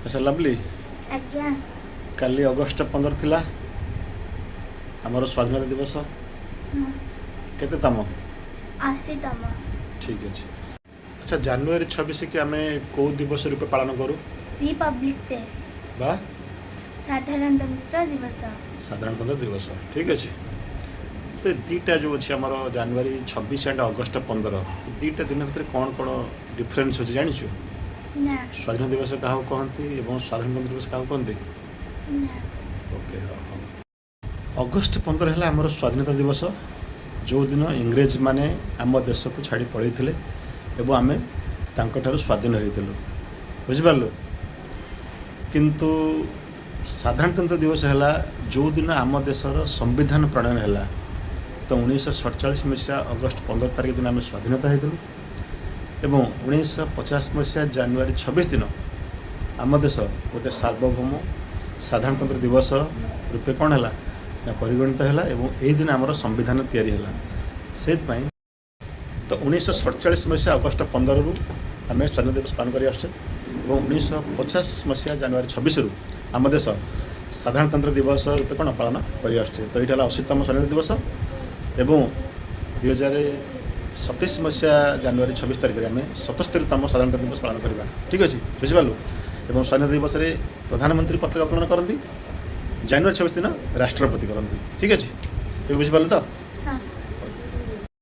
ଆଚ୍ଛା ଲଭଲି। ଆଜ୍ଞା। କାଲି ଅଗଷ୍ଟ 15 ଥିଲା ଆମର ସ୍ୱାଧୀନତା ଦିବସ। ହଁ। କେତେ ତମ? 80ତମ। ଠିକ୍ ଅଛି। ଆଚ୍ଛା, ଜାନୁଆରୀ 26କି ଆମେ କେଉଁ ଦିବସ ରୂପେ ପାଳନ କରୁ? Republic day. ବା? ସାଧାରଣତନ୍ତ୍ର ଦିବସ। ସାଧାରଣତନ୍ତ୍ର ଦିବସ, ଠିକ୍ ଅଛି। ତ ଏ ଦୁଇଟା ଯେଉଁ ଅଛି ଆମର ଜାନୁଆରୀ 26 ଆଣ୍ଡ ଅଗଷ୍ଟ 15, ଏ ଦୁଇଟା ଦିନ ଭିତରେ କ'ଣ କ'ଣ ଡିଫରେନ୍ସ ଅଛି ଜାଣିଛୁ? ନା। ସ୍ୱାଧୀନତା ଦିବସ କାହାକୁ କହନ୍ତି ଏବଂ ସାଧାରଣତନ୍ତ୍ର ଦିବସ କାହାକୁ କହନ୍ତି? ନା। ଓକେ, ହଉ। ଅଗଷ୍ଟ 15 ହେଲା ଆମର ସ୍ୱାଧୀନତା ଦିବସ, ଯେଉଁଦିନ ଇଂରେଜମାନେ ଆମ ଦେଶକୁ ଛାଡ଼ି ପଳେଇଥିଲେ ଏବଂ ଆମେ ତାଙ୍କଠାରୁ ସ୍ୱାଧୀନ ହୋଇଥିଲୁ, ବୁଝିପାରିଲୁ? କିନ୍ତୁ ସାଧାରଣତନ୍ତ୍ର ଦିବସ ହେଲା ଯେଉଁଦିନ ଆମ ଦେଶର ସମ୍ବିଧାନ ପ୍ରଣୟନ ହେଲା। ତ 1947 ମସିହା ଅଗଷ୍ଟ 15 ତାରିଖ ଦିନ ଆମେ ସ୍ୱାଧୀନତା ହେଇଥିଲୁ ଏବଂ 1950 ମସିହା ଜାନୁଆରୀ 26 ଦିନ ଆମ ଦେଶ ଗୋଟେ ସାର୍ବଭୌମ ସାଧାରଣତନ୍ତ୍ର ଦିବସ ରୂପେ କ'ଣ ହେଲା ନା ପରିଗଣିତ ହେଲା ଏବଂ ଏହି ଦିନ ଆମର ସମ୍ବିଧାନ ତିଆରି ହେଲା। ସେଇଥିପାଇଁ ତ 1947 ମସିହା ଅଗଷ୍ଟ 15ରୁ ଆମେ ସ୍ୱାଧୀନତା ଦିବସ ପାଳନ କରି ଆସୁଛେ ଏବଂ 1950 ମସିହା ଜାନୁଆରୀ 26ରୁ ଆମ ଦେଶ ସାଧାରଣତନ୍ତ୍ର ଦିବସ ରୂପେ କ'ଣ ପାଳନ କରି ଆସୁଛେ। ତ ଏଇଟା ହେଲା 80ତମ ସ୍ୱାଧୀନତା ଦିବସ ଏବଂ 2027 ମସିହା ଜାନୁଆରୀ 26 ତାରିଖରେ ଆମେ 77ତମ ସାଧାରଣତନ୍ତ୍ର ଦିବସ ପାଳନ କରିବା। ଠିକ୍ ଅଛି, ବୁଝିପାରିଲୁ? ଏବଂ ସ୍ୱାଧୀନତା ଦିବସରେ ପ୍ରଧାନମନ୍ତ୍ରୀ ପତାକା ଉତ୍ତୋଳନ କରନ୍ତି, ଜାନୁଆରୀ 26 ଦିନ ରାଷ୍ଟ୍ରପତି କରନ୍ତି। ଠିକ୍ ଅଛି, ଏବେ ବୁଝିପାରିଲୁ ତ?